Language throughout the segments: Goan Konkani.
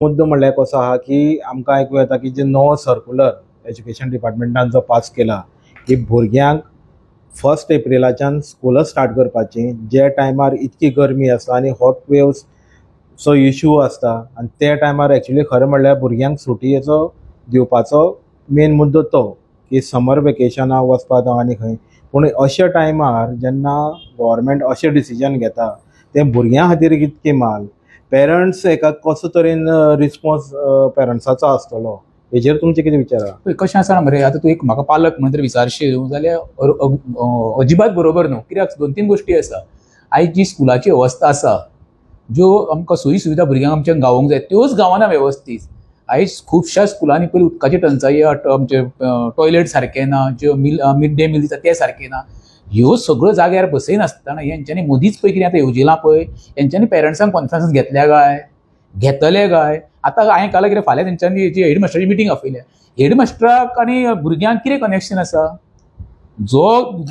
मुद्दो म्हणल्यार कसो आहा की आमकां आयकूं येता की जे नवो सर्कुलर एज्युकेशन डिपार्टमेंटान जो पास केला की भुरग्यांक 1 एप्रिलाच्यान स्कुलां स्टार्ट करपाची, जे टायमार इतकी गरमी आसता आनी हॉट वेव्सचो इशू आसता आनी ते टायमार एक्चुली खरें म्हणल्यार भुरग्यांक सुटयेचो दिवपाचो मेन मुद्दो तो की समर वेकेशनाक वचपा जावं आनी खंय, पूण अशा टायमार जेन्ना गव्हर्मेंट अशें डिसिजन घेता तें भुरग्यां खातीर कितकें माल, पेरंट्स एका कसो तरेन रिस्पॉन्स पेरंट्साचो आसतलो हेजेर तुमचे कितें विचार आहा? पळय कशें आसा मरे, आतां तूं एक म्हाका पालक म्हणून जर विचारशी जाल्यार अजिबात बरोबर न्हू. कित्याक 2-3 गोश्टी आसा. आयज जी स्कुलाची अवस्था आसा, ज्यो आमकां सोयी सुविधा भुरग्यांक आमच्या गावोंक जाय त्योच गावना वेवस्थीत. आयज खुबश्या स्कुलांनी पयलीं उदकाची टंचाई, आमचे टॉयलेट सारकें ना, ज्यो मिड डे मील दिता ते सारकें ना, ह्यो सगळ्यो जाग्यार बसयनासतना हेंच्यांनी मदींच पळय कितें आतां येवजिलां पळय, हेंच्यांनी पेरंट्सांक कॉन्फरन्स घेतल्या काय घेतले काय? आतां हांवें काल कितें फाल्यां तेंच्यांनी जी हेडमास्टराची मिटींग आपयल्या, हेडमास्टराक आनी भुरग्यांक कितें कनेक्शन आसा? जो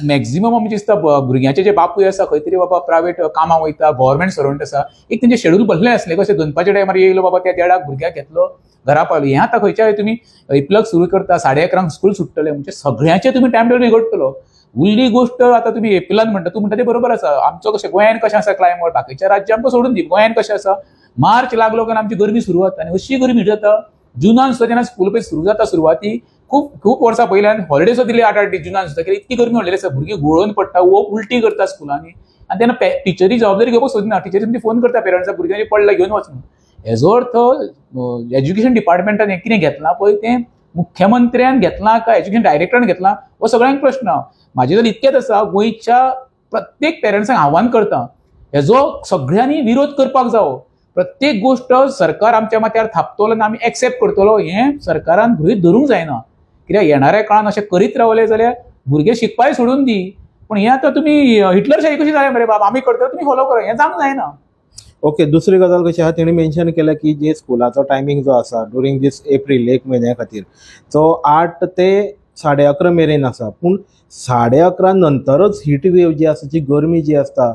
मॅक्झिमम आमचे दिसता भुरग्यांचे जे बापूय आसा खंय तरी बाबा प्रायवेट कामाक वयता, गव्हर्मेंट सर्वंट आसा, एक तेंचे शेड्यूल बसलें आसलें कशें दनपारच्या टायमार येयलो बाबा त्या देडाक भुरग्याक घेतलो घरा पावलो. हें आतां खंयच्या तुमी एप्रिलाक सुरू करता, 11:30 स्कूल सुट्टलें, म्हणजे सगळ्यांचें तुमी टायम टेबल बिगडटलो. उरली गोश्ट आतां तुमी एप्रिलान म्हणटा, तूं म्हणटा तें बरोबर आसा. आमचो कशें गोंयान कशें आसा क्लायमेट, बाकीच्या राज्यां आमकां सोडून दी, गोंयान कशें आसा मार्च लागलो काय आमची गरमी सुरू जाता आनी अशी गरमी जाता जुनान सुद्दां जेन्ना स्कूल पळय सुरू जाता सुरवाती खूब खूब वर्सां पयल्यान हॉलिडे सुद्दां दिली 8-8 दीस जुनान सुद्दां, कित्याक इतकी गरमी वाडलेली आसा, भुरगीं गळोवन पडटा, वो उलटी करता स्कुलांनी आनी तेन्ना टिचरी जबाबदारी घेवपाक सोदना, टिचरी तुमची फोन करता पेरंट्साक भुरग्यांनी पडला घेवन वच म्हणून. हेजो अर्थ एज्युकेशन डिपार्टमेंटान हें कितें घेतलां पळय तें मुख्यमंत्र्यान घेतलां काय एज्युकेशन डायरेक्टरान घेतलां हो सगळ्यांक प्रश्न. म्हाजें जाल्यार इतकेंच आसा, गोंयच्या प्रत्येक पेरंट्सांक आव्हान करता हेजो सगळ्यांनी विरोध करपाक जावो. प्रत्येक गोश्ट सरकार आमच्या माथ्यार थापतलो आनी आमी एक्सेप्ट करतलो हें सरकारान गृहीत धरूंक जायना. कित्याक येणाऱ्या काळान अशें करीत रावले जाल्यार भुरगे शिकपाय सोडून दी, पूण हें आतां तुमी हिटलरशाही कशी जालें मरे बाब, आमी करतले तुमी फॉलो करा, हें जावंक जायना. ओके, दुसरी गजाल कशी आहा, तेणी मेन्शन केलें की जे स्कुलाचो टायमींग जो आसा ड्युरींग दीस एप्रील 1 म्हयन्या खातीर तो 8 ते 11:30 मेरेन आसा, पूण 11:30 नंतरच हीट वेव जी आसा, जी गरमी जी आसता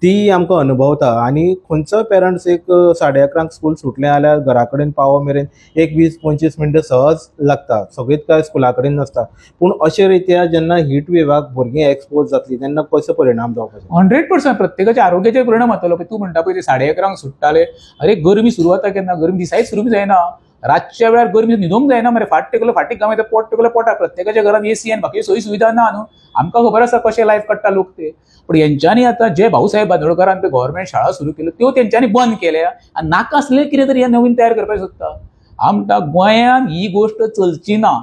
ती आमकां अनुभवता आनी खंयचोय पेरंट्स एक 11:30 स्कूल सुटलें जाल्यार घरा कडेन पावो मेरेन एक 20-25 मिनटां सहज लागता, सगळींच काय स्कुला कडेन नासता. पूण अशे रित्या जेन्ना हीट वेवाक भुरगीं एक्सपोज जातलीं तेन्ना कसो परिणाम जावपाचो? 100% प्रत्येकाच्या आरोग्याचेर परिणाम जातलो. तूं म्हणटा पळय 11:30 सुट्टाले, अरे गरमी सुरू जाता केन्ना, गरमी दिसाय सुरू जायना, रातच्या वेळार गरमी न्हिदोंक जायना मरे, फाट टेकलो फाटीक घाम येता, पोट टेकलो पोटाक, प्रत्येकाच्या घरान एसी आनी बाकी सोयी सुविधा ना न्हू. आमकां खबर आसा कशें लायफ काडटा लोक ते, पूण हेंच्यांनी आतां जे भाऊसाहेब बांदोडकारान ते गव्हर्मेंट शाळा सुरू केल्यो त्यो तेंच्यांनी बंद केल्या आनी नाका आसलें कितें तरी हें नवीन तयार करपाक सोदता. हांव म्हणटा गोंयान ही गोश्ट चलची ना.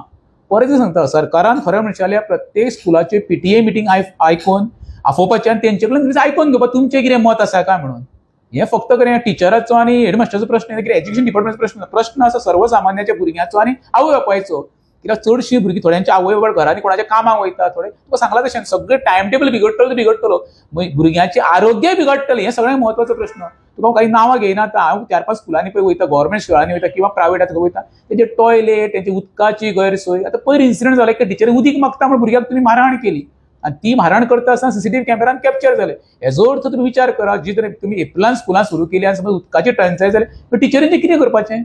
परत सांगता, सरकारान खरें म्हणचे जाल्यार प्रत्येक स्कुलाच्यो पीटीए मिटींग आयकून आफोवपाचें आनी तेंचे कडल्यान आयकून घेवपाक तुमचें कितें मत आसा काय म्हणून. हें फक्त कितें टिचराचो आनी हेडमास्टराचो प्रश्न न्ही, कितें एज्युकेशन डिपार्टमेंटचो प्रश्न, प्रश्न आसा सर्वसामान्याच्या भुरग्यांचो आनी आवय बापायचो. कित्याक चडशीं भुरगीं थोड्यांच्या आवय बापाय घरांनी कोणाच्या कामाक वयता, थोडे तुका सांगलां तशें सगळें टायम टेबल बिगडटलो तो बिगडटलो, भुरग्यांचें आरोग्यय बिगडटलें, हें सगळ्यांत म्हत्वाचो प्रश्न. तुका काही नांवां घेयना, आतां हांव 4-5 स्कुलांनी पळय वयता, गव्हर्मेंट शाळांनी वयता किंवा प्रायवेट वयता, तेंचे टॉयलेट, तेंची उदकाची गैरसोय. आतां पयर इन्सिडंट जालो की टिचरी उदीक मागता म्हण भुरग्याक तुमी मारहाण केली आनी ती मारहाण करता आसतना सीसीटीव्ही कॅमेरान कॅप्चर जाले. हेजो अर्थ तुमी विचार करा, जी तरेन तुमी एप्रिलान स्कुलां सुरू केली आनी समज उदकाची टंचाई जाली टिचरींचें कितें करपाचें?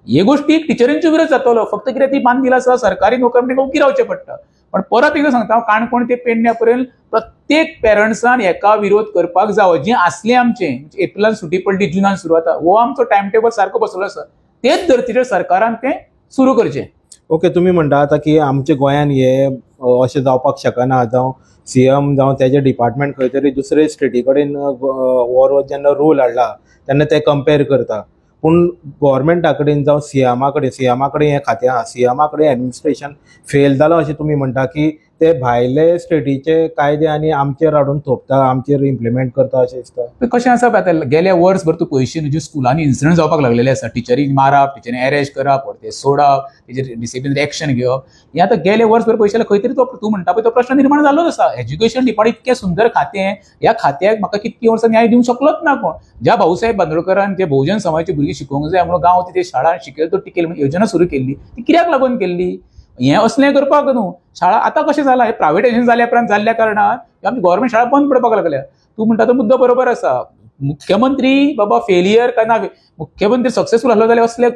हे गोष्टीक टिचरींचो विरोध जातलो. फक्त कितें ती बांदील आसा सरकारी नोकरी म्हणटा ओगी रावचें पडटा. पण परत एकदां सांगता हांव, काणकोण ते पेडण्या पर्यंत प्रत्येक पेरंट्सान हेका विरोध करपाक जावो. जें आसलें आमचें एप्रिलान सुटी पडली, जुनान सुरू जाता, हो आमचो टायम टेबल सारको बसलो आसा, तेच धर्तीचेर सरकारान तें सुरू करचें. ओके, तुमी म्हणटा आतां की आमच्या गोंयान हे अशें जावपाक शकना, जावं सीएम जावं तेजें डिपार्टमेंट खंय तरी दुसरे स्टेटी कडेन वो जेन्ना रूल हाडला तेन्ना ते कंपेर करता, पूण गव्हर्मेंटा कडेन जावं सीएमा कडेन, सीएमा कडेन हें खातें आहा, सीएमा कडेन एडमिनिस्ट्रेशन फेल जालां अशें तुमी म्हणटा की ते भायले स्टेटीचे कायदे आनी आमचेर हाडून थोपता, आमचेर इम्प्लिमेंट करता अशें दिसता? कशें आसा पळय आतां गेल्या वर्सभर तूं पळयशी न्हू, ज्यो स्कुलांनी इन्सिडंट जावपाक लागलेले आसा, टिचरीक मारप, टिचरींक अरेस्ट करप, परते सोडप, तेजेर डिसिप्लिनरी एक्शन घेवप, हें आतां गेले वर्सभर पळयशे जाल्यार खंय तरी तो तूं म्हणटा पळय तो प्रश्न निर्माण जाल्लोच आसा. एज्युकेशन डिपार्टमेंट इतकें सुंदर खातें, ह्या खात्याक म्हाका कितकी वर्सां न्याय दिवंक शकलोच ना कोण. ज्या भाऊसाहेब बांदोडकरान जे बहुजन समाजाची भुरगीं शिकोवंक जाय म्हणून गांव तिथे शाळा शिकेल तो टिकेल म्हणून योजना सुरू केल्ली, ती कित्याक लागून केल्ली? हें असलें करपाक न्हू. शाळा आतां कशें जालां, हें प्रायवेटायजेशन जाल्या उपरांत जाल्ल्या कारणान आमची गव्हर्मेंट शाळा बंद पडपाक लागल्या. तूं म्हणटा तो मुद्दो बरोबर आसा, मुख्यमंत्री बाबा फेलियर काय ना, मुख्यमंत्री सक्सेसफूल आसलो जाल्यार असले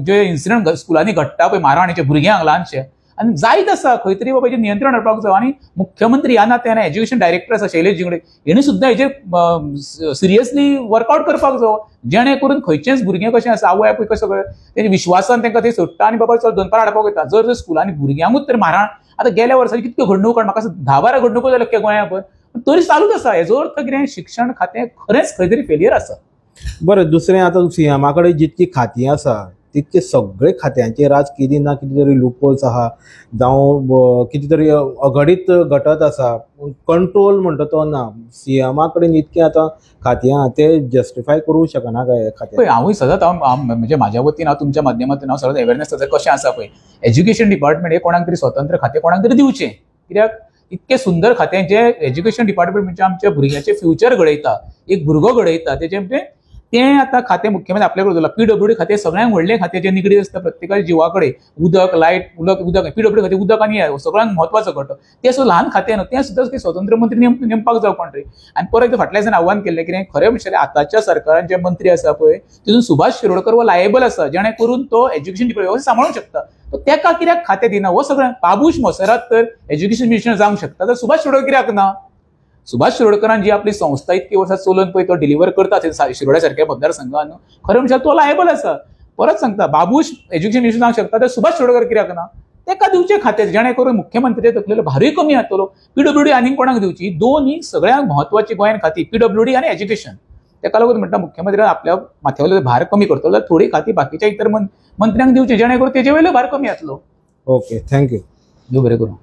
जे इन्सिडंट स्कुलांनी घडटा पळय मारहाणीचे भुरग्यांक ल्हानशे आनी जायत आसा, खंय तरी बाबा हेजेर नियंत्रण हाडपाक जाय. आनी मुख्यमंत्री ह्या नात्यान एज्युकेशन डायरेक्टर आसा शैलेश झिंगडे हेणी सुद्दां हेजेर सिरियसली वर्कआउट करपाक जावो, जेणे करून खंयचेंच भुरगें कशें आसा आवय बापूय कशें तेंच्या विश्वासान तांकां थंय सोडटा आनी बाबा चल दनपार हाडपाक वयता. जर जर स्कुलांनी भुरग्यांकूच तर मारहाण, आतां गेल्या वर्साची कितक्यो घडणुको म्हाका 10-12 घडणुको जाल्यो अख्ख्या गोंया भर, तरी चालूच आसा. हेजो अर्थ कितें, शिक्षण खातें खरेंच खंय तरी फेलियर आसा. बरें, दुसरें आतां सीएमा कडेन जितकी खातीं आसा तितके सगळे खात्यांचेर आज कितें ना कितें तरी लुपहोल्स आहा, जावं कितें तरी अघडीत घटत आसा, कंट्रोल म्हणटा तो ना. सीएमा कडेन इतकें आतां खातीं आहा ते जस्टिफाय करूंक शकना काय खातें? पळय हांवूय सदांच हांव म्हणजे म्हाज्या वतीन हांव तुमच्या माध्यमांतल्यान हांव सदांच अवेरनेस आसा कशें आसा पळय, एज्युकेशन डिपार्टमेंट हे कोणाक तरी स्वतंत्र खातें कोणाक तरी दिवचें, कित्याक इतकें सुंदर खातें जें एज्युकेशन डिपार्टमेंट म्हणजे आमच्या भुरग्याचें फ्युचर घडयता, एक भुरगो घडयता, तेजें म्हणजे तें आतां खातें मुख्यमंत्री आपल्या कडेन दवरलां. पीडब्ल्यूडी खातें सगळ्यांक व्हडलें खातें जें निगडीत आसता प्रत्येकाच्या जिवा कडेन, उदक लायट उदक उदक पीडब्ल्यूडी खातें उदक आनी सगळ्यांक म्हत्वाचो घटक, तें सुद्दां ल्हान खातें न्हू, तें सुद्दां स्वतंत्र मंत्री नेमपाक जावं कोण तरी. आनी परत एकदां फाटल्या दिसान आव्हान केल्लें कितें, खरें म्हणल्यार आतांच्या सरकारान जे मंत्री आसा पळय तितून सुभाष शिरोडकर हो लायबल आसा, जेणे करून तो एज्युकेशन डिपार्टमेंट सांबाळूंक शकता, तो तेका कित्याक खातें दिना? हो सगळें बाबूश मोसरात तर एज्युकेशन मिनिस्टर जावंक शकता, तर सुभाष शिरोडकर कित्याक ना? सुभाष शिरोडकरान जी आपली संस्था इतकी वर्सां चलोवन पळय तो डिलिव्हर करता शिरोड्या सारक्या मतदारसंघान, खरें म्हणल्यार तो लायबल आसा. परत सांगता, बाबूश एज्युकेशन मिनिस्टर जावंक शकता तर सुभाष शिरोडकर कित्याक ना? तेका दिवचें खातें, जेणे करून मुख्यमंत्र्याच्या तकलेलो भारूय कमी जातलो. पीडब्ल्यूडी आनीक कोणाक दिवची? दोन ही सगळ्यांत म्हत्वाची गोंयांत खातीं, पीडब्ल्यूडी आनी एज्युकेशन. तेका लागून म्हणटा मुख्यमंत्र्यान आपल्या माथ्या वयलो भार कमी करतलो जाल्यार थोडी खातीं बाकीच्या इतर मंत्र्यांक दिवची, जेणे करून तेजे वयलो भार कमी जातलो. Okay, thank you. देव बरें करूं.